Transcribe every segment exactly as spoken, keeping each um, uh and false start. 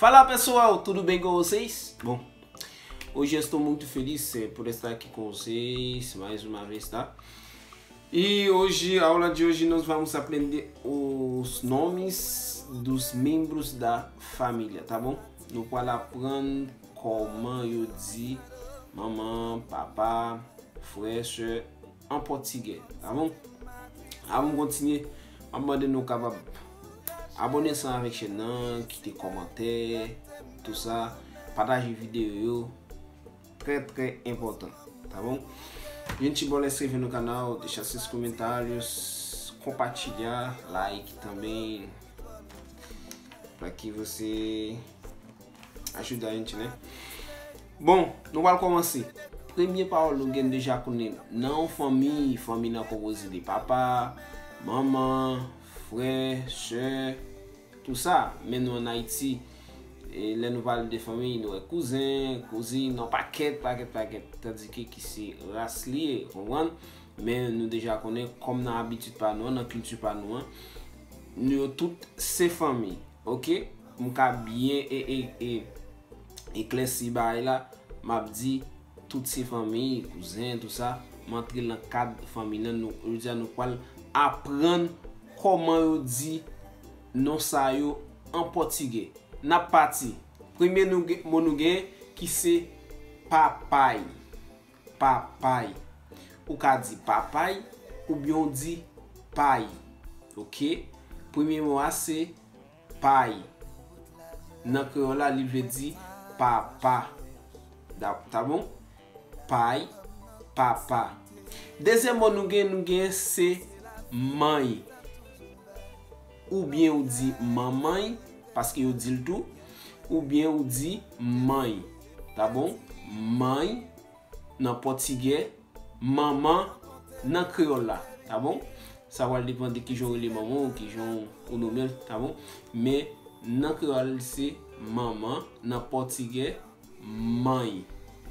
Fala pessoal, tudo bem com vocês? Bom, hoje eu estou muito feliz eh, por estar aqui com vocês mais uma vez, tá? E hoje, a aula de hoje, nós vamos aprender os nomes dos membros da família, tá bom? Nou pral aprann kòman yo di manman, papa, frè, sè an pòtigè, tá bom? Avan m kontinye, m ap mande nou kapab abòne ansanm avèk chèn nan, kite kòmantè, tou sa, pataje videyo yo, trè trè enpòtan, tá bom? Gente boa, inscreve no canal, deixar seus comentários, compartilhar, like também, para que você ajude a gente, né? Bon, nou pral kòmanse. Premye pawòl nou gen deja konnen nan yon fanmi, fanmi nan konpoze de papa, manman, frè, sè, tou sa. Men nou ann Ayiti, e lè nou pale de fanmi, nou wè kouzen, kouzin, yon pakèt, pakèt, pakèt. Tandike ki se ras li ye, konprann? Men nou deja konnen, kòm nan abitid pa nou an, nan kilti pa nou an, nou yo tout se fanmi, oke? M ka byen e, e, e, eklèsi bagay la, m ap di tout se fanmi, kouzen, tou sa, m antre nan kad fanmi nan, nou, jodi a nou pral aprann kòman yo di non sa yo an pòtigè. N ap pati. Premye nou gen, mo nou gen ki se papay. Papay. Ou ka di papay oubyen ou di pay. Oke? Premye mo a se pay. Nan kreyòl la, li vle di papa. Da- Tá bom? Pay, papa. Dezyèm mo nou gen, nou gen se manman. Oubyen ou di manman, paske yo di l tou. Oubyen ou di manman. Tá bom? Manman nan pòtigè, manman nan kreyòl la. Tá bom? Sa pral depann de kijan w rele manman w, kijan w nonmen l, tá bom? Men nan kreyòl se manman, nan pòtigè manman.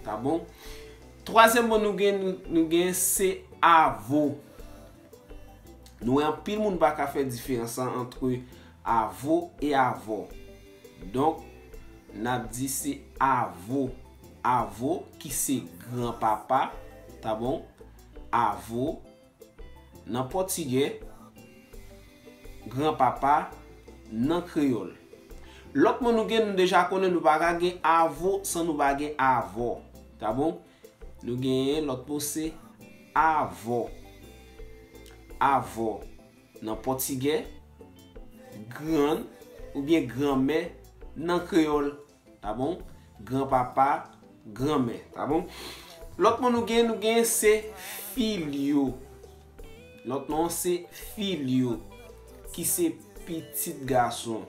Tá bom? Twazyèm mo nou gen, nou, nou gen se avô. Nou wè anpil moun pa ka fè diferans lan antre avô e avò. Donk, n ap di se avô. Avô ki se granpapa, tá bom? Avô nan pòtigè, granpapa nan kreyòl. Lòt mo nou gen, nou deja konnen nou pa ka gen avô san nou pa gen avò. Tá bom? Nou genyen lòt mo se avò. Avò nan pòtigè, grann oubyen granmè nan kreyòl. Tá bom? Granpapa, granmè. Tá bom? Lòt mo nou gen, nou gen se filho. Lòt non se filho, ki se pitit gason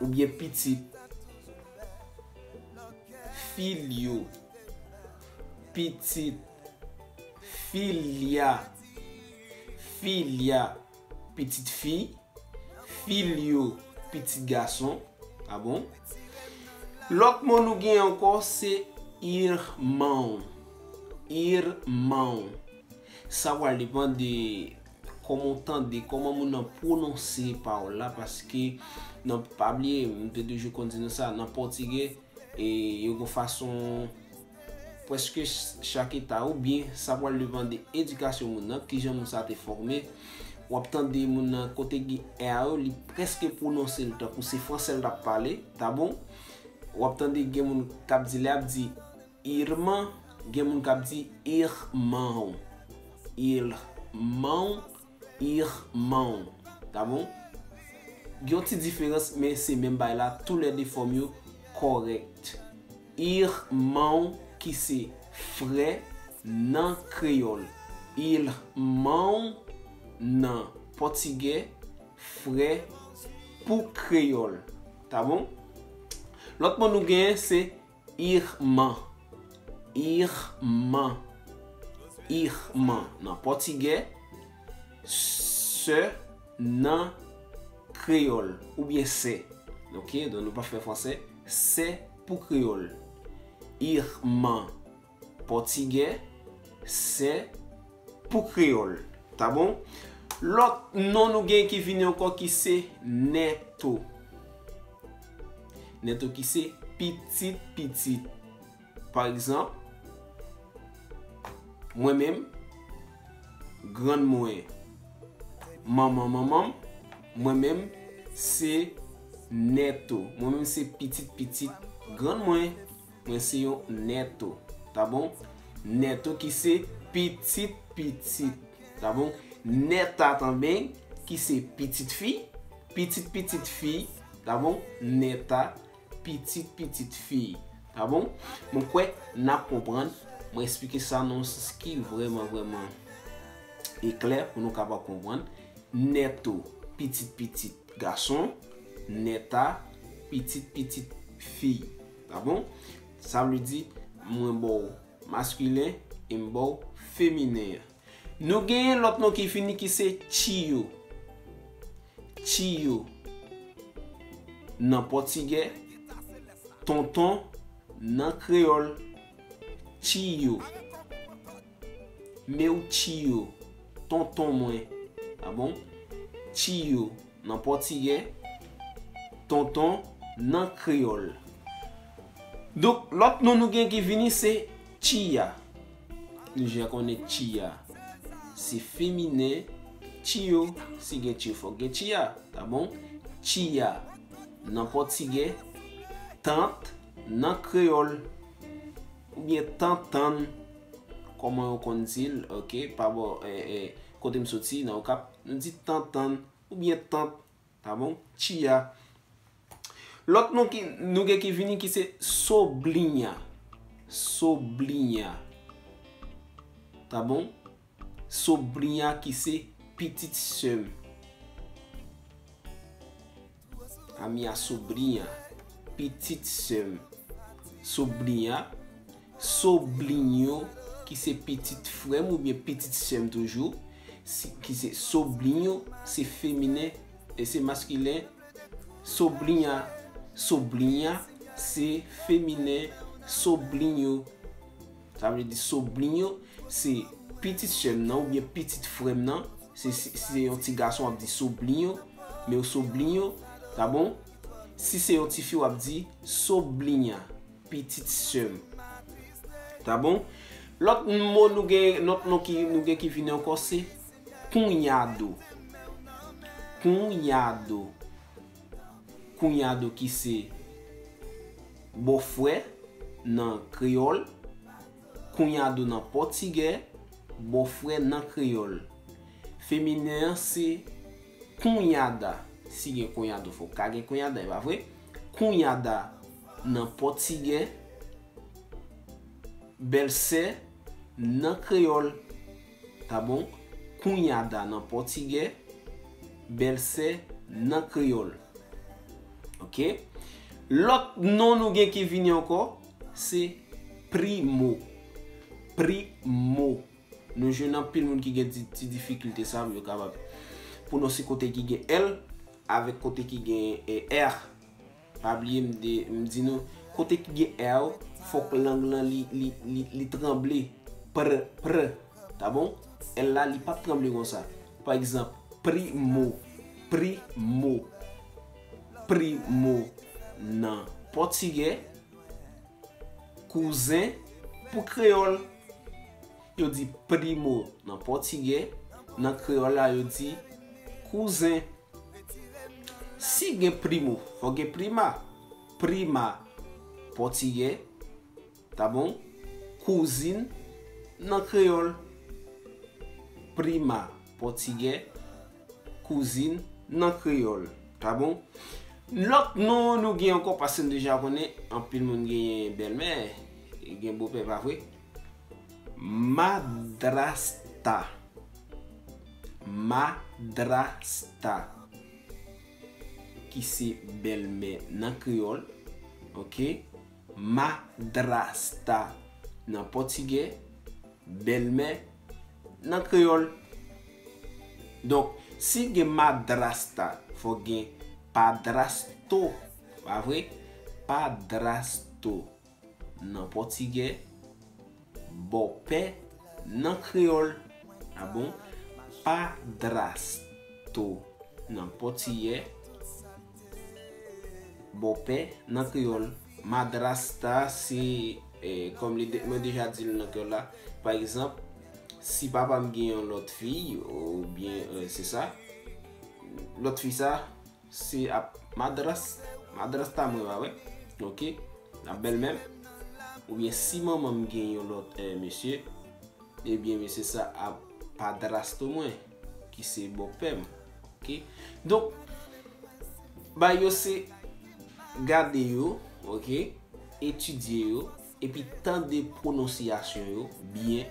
oubyen pitit. Filho, pitit. Filha, filha, pitit fi. Filho, pitit gason. Tá bom? Lòt mo nou gen ankò se irmão. Irmão. Sa pral depann de kòman w tande, kòman moun nan pwononse pawòl la, paske nan, pa bliye, m te toujou konn di nou sa, nan pòtigè, e yo gon fason, prèske ch- chak eta, oubyen sa pral depann de edikasyon moun nan, kijan moun sa te fòme. W ap tande moun nan kote gen è a yo, li prèske pwononse l tankou se fransè l t ap pale, tá bom? W ap tande gen moun k ap di, lè ap di irmã, gen moun k ap di irmão. Irmão, irmão. Tá bom? Gen yon ti diferans, men se menm bagay la, toulède fòm yo kòrèk. Irmão, ki se frè nan kreyòl. Irmão nan pòtigè, frè pou kreyòl. Tá bom? Lòt mo nou genyen se irmã. Irmã. Irmã nan pòtigè, sè nan kreyòl, oubyen sè. Oke, donk nou pa fè fransè, sè pou kreyòl. Irmã pòtigè, sè pou kreyòl. Tá bom? Lòt non nou gen ki vini ankò ki se neto. Nèto ki se pitit pitit. Pa egzanp, mwen menm, grann mwen, manman manman m, mwen menm se nèto. Mwen menm se pitit pitit grann mwen. Mwen se yon nèto. Ta bon? Nèto ki se pitit pitit. Ta bon? Nèta tanben ki se pitit fi. Pitit pitit fi. Ta bon? Nèta pitit pitit fi. Ta bon? Mwen kwè n ap konprann. Mwen eksplike sa nan yon sans ki vrèman, vrèman eklè pou nou kapab konprann. Nèto, pitit pitit gason. Nèta, pitit pitit fi. Ta bon? Sa vle di, mwen ba w maskilen e m ba w feminen an. Nou genyen lòt non ki fini ki se tiyo. Tiyo nan pòtigè, tonton nan kreyòl. Tiyo. Meu tio, tonton mwen. Ta bon? Tiyo nan pòtigè, tonton nan kreyòl. Donk, lòt non nou gen ki vini se tia. Nou ja konnen tia se feminen, tiyo, si gen tiyo, fòk gen tia. Ta bon? Tia nan pòtigè, tant nan kreyòl, oubyen tantann, kòman yo konn di l, oke, pa bò, eh, eh, kote m soti, nan Okap, nou di tantann, oubyen tant, ta bon? Tia. Lòt non ki, nou gen ki vini ki se sobriña. Sobriña. Ta bon? Sobriña ki se pitit sè m. A minha sobrinha, pitit sè m. Sobriña, sobrinho, ki se pitit frè m oubyen pitit sè m toujou, si, ki se sobrinho, se feminen, e se maskilen, sobriña, sobriña, se feminen, sobrinho. Sa vle di sobrinho, se pitit sè m nan oubyen pitit frè m nan. Se, si, si se yon ti gason, w ap di sobrinho, meu sobrinho, ta bon? Si se yon ti fi, w ap di sobrinha, pitit sè m. Ta bon? Lòt mo nou gen, lòt non ki nou gen ki vini ankò, se cunhado. Cunhado. Cunhado ki se bòfrè nan kreyòl. Cunhado nan pòtigè, bòfrè nan kreyòl. Feminen an se cunhada. Si gen cunhado, fòk ka gen cunhada, e pa vre? Cunhada nan pòtigè, bèlsè nan kreyòl. Ta bon? Cunhada nan pòtigè, bèlsè nan kreyòl. Oke? Lòt non nou gen ki vini ankò, se primo. Primo. Nou jwenn anpil moun ki gen ti, ti difikilte sa pou yo kapab pwononse kote ki gen L avèk kote ki gen, eh, R. Pa bliye m de, m di nou, kote ki gen R, fòk lang lan li, li, li, li tranble. Pr, pr. Ta bon? L la, li p ap tranble konsa. Pa egzanp, primo, primo, primo nan pòtigè, kouzen pou kreyòl. Yo di primo nan pòtigè, nan kreyòl la, yo di kouzen. Si gen primo, fò gen prima. Prima, pòtigè, ta bon? Kouzin nan kreyòl. Prima, pòtigè, kouzin nan kreyòl. Ta bon? Lòt non nou gen ankò, paske n deja konnen anpil moun genyen bèlmè, gen bopè, pa vre? Madrasta. Madrasta. Ki se bèlmè nan kreyòl. Oke? Madrasta nan pòtigè, bèlmè nan kreyòl. Donk, si gen madrasta, fò gen padrasto, pa vre? Padrasto nan pòtigè, bòpè nan kreyòl. A bon? Padrasto nan pòtigè, bòpè nan kreyòl. Madrasta, se, eh, kòm li de- mwen deja di l nan kreyòl la. Pa egzanp, si papa m gen yon lòt fi, oubyen, eh, se sa, lòt fi sa, se ap madras, madrasta mwen, pa vre? Ok? Ap bèlmè m. Oubyen si manman m gen yon lòt, eh, mesye, ebyen, mesye sa ap padrasto mwen, ki se bòpè m. Ok? Donk, bay yo se gade yo, ok? Etidye yo, epi tande pwononsyasyon yo byen.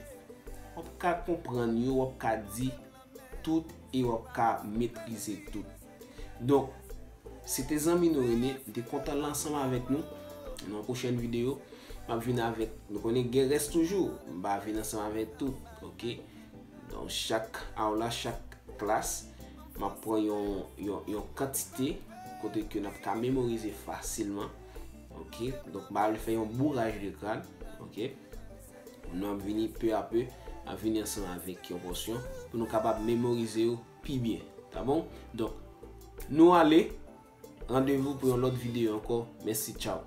W ap ka konprann yo, w ap ka di tout e w ap ka metrize tout. Donk, se te zanmi nou Rene, m te kontan l ansanm avèk nou. Nan yon pwochèn videyo, m ap vin avèk, nou konnen gen rès toujou, m pa vin ansanm avèk tout, ok? Donk, chak aw la, chak klas, m ap pran yon, yon, yon kantite kote ke n ap ka memorize fasilman, ok? Donk, m pa vle fè yon bouraj de crâne, ok? Nou ap vini pe a pe, ap vini ansanm avèk yon pòsyon pou nou kapab memorize yo pi byen. Ta bon? Donk, nou ale. Randevou pou yon lòt videyo ankò. Mèsi, tchaw.